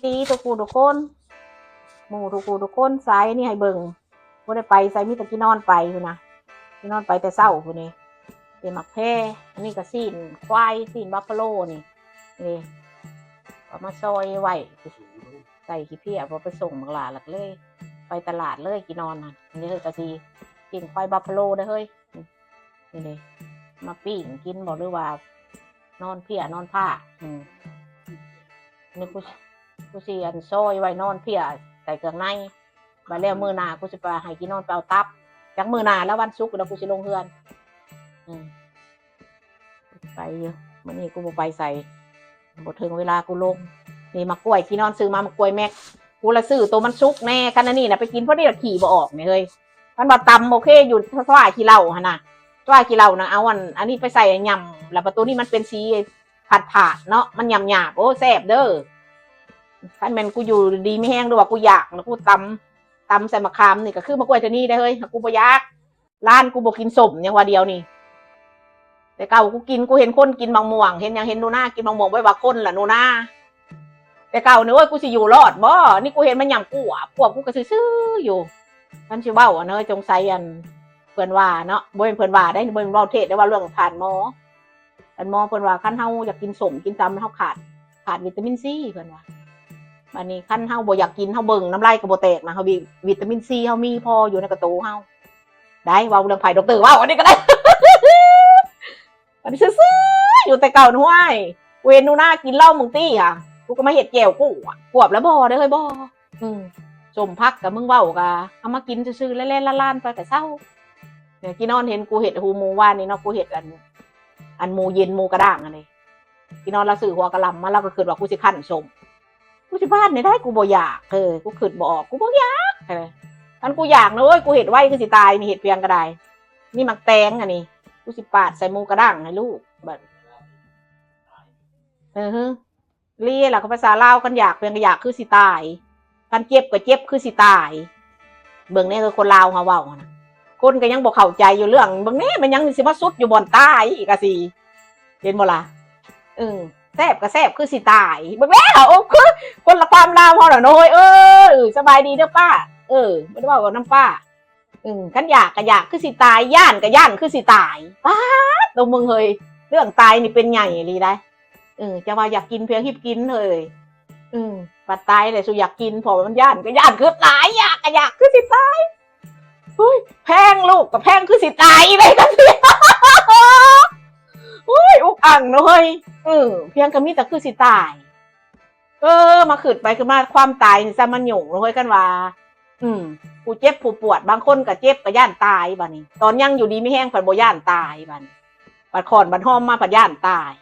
ດີທຸກຜູ້ທຸກຄົນ ໝູ່ທຸກຜູ້ທຸກຄົນ ສາຍນີ້ໃຫ້ເບິ່ງ ບໍ່ໄດ້ໄປໃສ ມີແຕ່ກີ່ນອນໄປພຸ້ນນະ ກີ່ນອນໄປແຕ່ເຊົ້າພຸ້ນນີ້ ເປັນໝາກແພ ອັນນີ້ກໍຊີ້ນຄວາຍ ຊີ້ນບັບຟາໂລນີ້ ນີ້ ເອົາມາຊອຍໄວ້ ໃສ່ຂີ້ເພຍ ບໍ່ໄປສົ່ງບັກຫຼ້າ ແລ້ວກໍເລີຍໄປຕະຫຼາດເລີຍ ກີ່ນອນຫັ້ນ ນີ້ເຮີ້ຍ ກໍຊິຊີ້ນຄວາຍບັບຟາໂລເດີເຮີ້ຍ ນີ້ເດ້ ມາປີ້ງກິນບໍ ຫຼືວ່ານອນເພຍນອນພ້າ ອືມ ນີ້ກູ ກູຊິອັນຊອຍໄວ້ນອນເພຍໃສ່ເຄື່ອງໃນ ບາດແລ້ວມື້ໜ້າກູຊິໄປໃຫ້ກີ່ນອນໄປເອົາຕັບ ຈັກມື້ໜ້າແລ້ວ ວັນສຸກແລ້ວ ກູຊິລົງເຮືອນ ອືມ ໄປຢູ່ ມື້ນີ້ກູບໍ່ໄປໃສ ບໍ່ເຖິງເວລາກູລົງ ນີ້ໝາກກ້ວຍ ກີ່ນອນຊື້ມາ ໝາກກ້ວຍແມັກ ກູລະຊື້ໂຕມັນສຸກແດ່ ຄັນອັນນີ້ນະໄປກິນພໍດີລະຂີ້ບໍ່ອອກນີ້ເຮີ້ຍ ຄັນວ່າຕຳໂອເຄຢູ່ ຊວາຂີ້ເຫຼົ້າຫັ້ນນະ ຊວາຂີ້ເຫຼົ້ານະ ເອົາອັນ ອັນນີ້ໄປໃສ່ຫຍ້ຳ ແລ້ວປະຕູນີ້ມັນເປັນສີຜາດໆເນາະ ມັນຫຍ້ຳໆ ໂອ້ ແຊບເດີ ຄັນແມ່ນກູຢູ່ດີມີແຮງ ຫຼືວ່າກູຢາກນະ ກູຕຳ ຕຳໃສ່ໝາກຂາມນີ້ ກໍຄືໝາກກ້ວຍເທື່ອນີ້ໄດ໋ເຮີ້ຍ ຫາກກູບໍ່ຢາກ ຫຼານກູບໍ່ກິນສົ້ມຫຍັງວ່າດຽວນີ້ ແຕ່ເກົ່າກູກິນ ກູເຫັນຄົນກິນໝາກມ່ວງ ເຫັນຫຍັງ ເຫັນໜູນາກິນໝາກມ່ວງ ບໍ່ວ່າຄົນລະໜູນາ ແຕ່ເກົ່ານີ້ ໂອ້ຍ ກູຊິຢູ່ລອດບໍ ນີ້ກູເຫັນມັນຫຍ້ຳກວບ ກວບ ກູກໍຊື່ໆຢູ່ ຄັນຊິເວົ້າອັນເຮີ້ຍ ສົງໄສອັນ ເພິ່ນວ່າເນາະ ບໍ່ແມ່ນເພິ່ນວ່າໄດ໋ ບໍ່ແມ່ນເວົ້າເທັດໄດ໋ ເວົ້າເລື່ອງຜ່ານໝໍ ອັນໝໍເພິ່ນວ່າ ຄັນເຮົາຢາກກິນສົ້ມກິນຕຳ ເຮົາຂາດ ຂາດວິຕາມິນຊີ ເພິ່ນວ່າ ບາດນີ້ຄັນເຮົາບໍ່ຢາກກິນ ເຮົາເບິ່ງນ້ຳລາຍກໍບໍ່ແຕກນະ ເຮົາ ວິ ວິຕາມິນຊີເຮົາມີພໍຢູ່ໃນກະໂຕເຮົາ ໄດ້ ເວົ້າເລື່ອງໃຜ ດັອກເຕີເວົ້າ ອັນນີ້ກໍໄດ້ ອັນນີ້ຊື່ໆຢູ່ ແຕ່ເກົ່ານະ ຫ້ວຍ ກູເຫັນໜູນາກິນລອງເບິ່ງຕິຫາ ກູກໍມາເຮັດແຈ່ວ ກວບ ກວບແລ້ວບໍ່ເດີເຮີ້ຍ ບໍ່ ອືມ ສົ້ມຜັກກະມຶງເວົ້າກະເອົາມາກິນຊື່ໆ ແລ່ນໆ ໄປກະເຊົາ ນີ້ ກີ່ນອນເຫັນກູເຮັດຫູໝູວານນີ້ເນາະ ກູເຮັດອັນ ອັນໝູເຢັນ ໝູກະດ້າງຫັ້ນເດ ກີ່ນອນລາວຊື້ຫົວກະຫຼ່າມມາ ລາວກໍຄິດວ່າກູຊິຄັ້ນສົ້ມ ກູຊິບາດນີ້ໄດ໋ ກູບໍ່ຢາກ ເອີ ກູຄິດບໍ່ອອກ ກູບໍ່ຢາກ ເອີ ຄັນກູຢາກນະ ໂອ້ຍ ກູເຮັດໄວຄືຊິຕາຍນີ້ ເຮັດພຽງກໍໄດ້ ນີ້ໝາກແຕງອັນນີ້ ກູຊິປາດໃສ່ໝູກະດ້າງໃຫ້ລູກ ບາດ ເອີ ເລີຍລະ ພາສາລາວ ຄັນຢາກພຽງກໍຢາກຄືຊິຕາຍ ຄັນເຈັບກໍເຈັບຄືຊິຕາຍ ເບິ່ງແດ່ ຄືຄົນລາວເຮົາເວົ້າຫັ້ນນະ ຄົນກໍຍັງບໍ່ເຂົ້າໃຈຢູ່ເລື່ອງ ເບິ່ງແດ່ ແມ່ນຫຍັງຊິມາສຸດຢູ່ບ່ອນຕາຍອີກ ກະຊິ ເຫັນບໍ່ລະ ເອີ ແຊບກໍແຊບຄືຊິຕາຍ ເບິ່ງແລ້ວ ໂອ້ ຄືຄົນລະຄວາມລາວເຮົາລະເນາະ ເອີ ສະບາຍດີເດີປ້າ ເອີ ບໍ່ໄດ້ເວົ້າກັບນຳປ້າ ເອີ ຄັນຢາກກໍຢາກຄືຊິຕາຍ ຢ້ານກໍຢ້ານຄືຊິຕາຍ ປາດໂຕ ມຶງເຮີ້ຍ ເລື່ອງຕາຍນີ້ເປັນໃຫຍ່ອີ່ຫຼີໄດ໋ ເອີ ຈະວ່າຢາກກິນພຽງຮີບກິນເຮີ້ຍ ເອີ ບັດຕາຍແລ້ວ ສູ່ຢາກກິນ ເພາະວ່າມັນຢ້ານກໍຢ້ານຄືຕາຍ ຢາກກໍຢາກຄືຊິຕາຍ ໂອ້ຍ ແພງ ລູກກໍແພງຄືຊິຕາຍເລີຍ ໂອ້ຍ ອຸກອັ່ງເນາະເຮີ້ຍ ເອີ ພຽງກໍມີແຕ່ຄືຊິຕາຍ ເອີ ມາຄິດໄປຄິດມາ ຄວາມຕາຍນີ້ຊະມັນຫຍຸ້ງເນາະເຮີ້ຍ ຄັນວ່າ ອືມ ຜູ້ເຈັບຜູ້ປວດ ບາງຄົນກໍເຈັບກໍຢ້ານຕາຍ ບາດນີ້ ຕອນຍັງຢູ່ດີມີແຮງພັດບໍ່ຢ້ານຕາຍ ບາດນີ້ ບັດຂ້ອນບັດຮອມມາພັດຢ້ານຕາຍ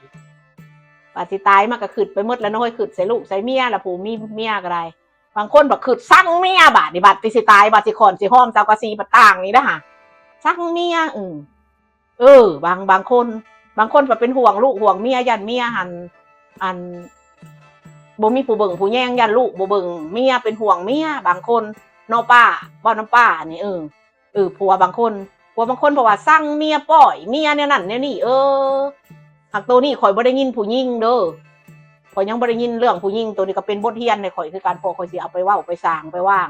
ບາດຊິຕາຍມາກໍຄິດໄປໝົດແລ້ວເນາະເຮີ້ຍ ຄິດໃສ່ລູກໃສ່ເມຍ ລະຜູ້ມີເມຍກໍໄດ້ ບາງຄົນບັດຄິດຊັງເມຍ ບາດນີ້ ບັດທີ່ຊິຕາຍ ບັດຊິຂ້ອນຊິຮອມ ເສົາກະສີບັດຕ່າງນີ້ນະຫາ ຊັງເມຍ ອືມ ເອີ ບາງ ບາງຄົນ ບາງຄົນກໍເປັນຫ່ວງລູກຫ່ວງເມຍ ຢ້ານເມຍຫັ້ນ ອັນ ບໍ່ມີຜູ້ເບິ່ງຜູ້ແຍງ ຢ້ານລູກບໍ່ເບິ່ງເມຍ ເປັນຫ່ວງເມຍ ບາງຄົນເນາະປ້າ ເວົ້ານຳປ້ານີ້ ເອີ ເອີ ຜົວບາງຄົນ ຜົວບາງຄົນເພາະວ່າຊັງເມຍ ປ້ອຍເມຍ ແນວນັ້ນແນວນີ້ ເອີ ຫາກໂຕນີ້ຂ້ອຍບໍ່ໄດ້ຍິນຜູ້ຍິງເດີ ຂ້ອຍຍັງບໍ່ໄດ້ຍິນເລື່ອງຜູ້ຍິງ ໂຕນີ້ກໍເປັນບົດຮຽນໃຫ້ຂ້ອຍຄືກັນ ເພາະຂ້ອຍຊິເອົາໄປເວົ້າໄປສ້າງໄປວາງ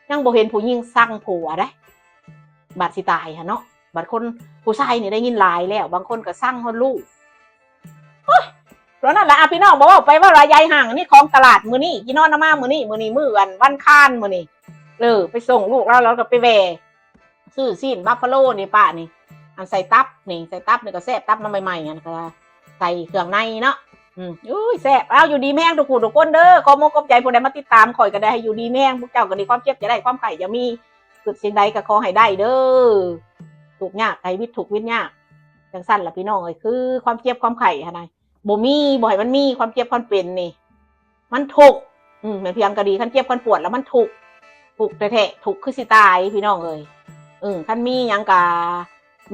ຍັງບໍ່ເຫັນຜູ້ຍິງຊັງຜົວເດ້ ບາດຊິຕາຍຫັ້ນເນາະ ບາດຄົນຜູ້ຊາຍນີ້ໄດ້ຍິນຫຼາຍແລ້ວ ບາງຄົນກໍຊັງຮອດລູກ ໂອ້ຍ ເທົ່ານັ້ນລະ ອາ ພີ່ນ້ອງ ບໍ່ເວົ້າໄປເວົ້າມາ ຢາຍຫ່າງ ອັນນີ້ຂອງຕະຫຼາດມື້ນີ້ ກິນນອນເອົາມາມື້ນີ້ ມື້ນີ້ມື້ວັນ ວັນຄານມື້ນີ້ ເອີ ໄປສົ່ງລູກລາວ ລາວກໍໄປແວ່ ຊື້ຊີ້ນບັບຟາໂລນີ້ປ້ານີ້ ອັນໃສ່ຕັບນີ້ ໃສ່ຕັບນີ້ກໍແຊບ ຕັບມາໃໝ່ໆ ອັນກໍໃສ່ເຄື່ອງໃນເນາະ ອືມ ອຸ້ຍ ແຊບ ເອົາ ຢູ່ດີມີແຮງທຸກຜູ້ທຸກຄົນເດີ ຂອບອົກຂອບໃຈຜູ້ໃດມາຕິດຕາມຂ້ອຍກໍໄດ້ ໃຫ້ຢູ່ດີມີແຮງ ພວກເຈົ້າກໍດີ ຄວາມເຈັບຢ່າໄດ້ ຄວາມໄຂ້ຢ່າມີ ຄິດສິ່ງໃດກໍຂໍໃຫ້ໄດ້ເດີ ທຸກຍາກໃຫ້ວິດທຸກວິດຍາກ ຈັ່ງຊັ້ນລະພີ່ນ້ອງເອີຍ ຄືຄວາມເຈັບຄວາມໄຂ້ຫັ້ນນະ ບໍ່ມີ ບໍ່ໃຫ້ມັນມີ ຄວາມເຈັບຄວາມເປັນນີ້ ມັນທຸກ ອືມ ແມ່ນພຽງກໍດີ ຄັນເຈັບຄັນປວດແລ້ວມັນທຸກ ທຸກແທ້ໆ ທຸກຄືຊິຕາຍ ພີ່ນ້ອງເອີຍ ເອີ ຄັນມີຫຍັງກໍ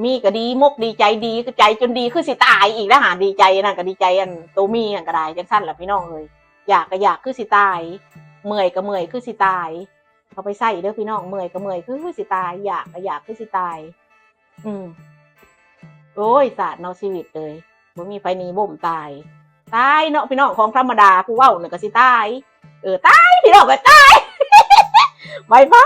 ມີກໍດີມົກດີໃຈ ດີໃຈຈົນດີຄືຊິຕາຍອີກນະຫາ ດີໃຈນັ້ນກໍດີໃຈ ອັນໂຕມີນັ້ນກໍໄດ້ ຈັ່ງຊັ້ນລະພີ່ນ້ອງເອີຍ ຢາກກໍຢາກຄືຊິຕາຍ ເມື່ອຍກໍເມື່ອຍຄືຊິຕາຍ ເອົາໄປໃຊ້ເດີພີ່ນ້ອງ ເມື່ອຍກໍເມື່ອຍຄືຊິຕາຍ ຢາກກໍຢາກຄືຊິຕາຍ ອືມ ໂອ້ຍ ຊາດເນາະ ຊີວິດເອີຍ ບໍ່ມີໃຜໜີບົ່ມຕາຍ ຕາຍເນາະພີ່ນ້ອງ ຂອງທຳມະດາ ຜູ້ເວົ້ານີ້ກໍຊິຕາຍ ເອີ ຕາຍ ພີ່ນ້ອງເອີຍ ຕາຍ ບາຍບາ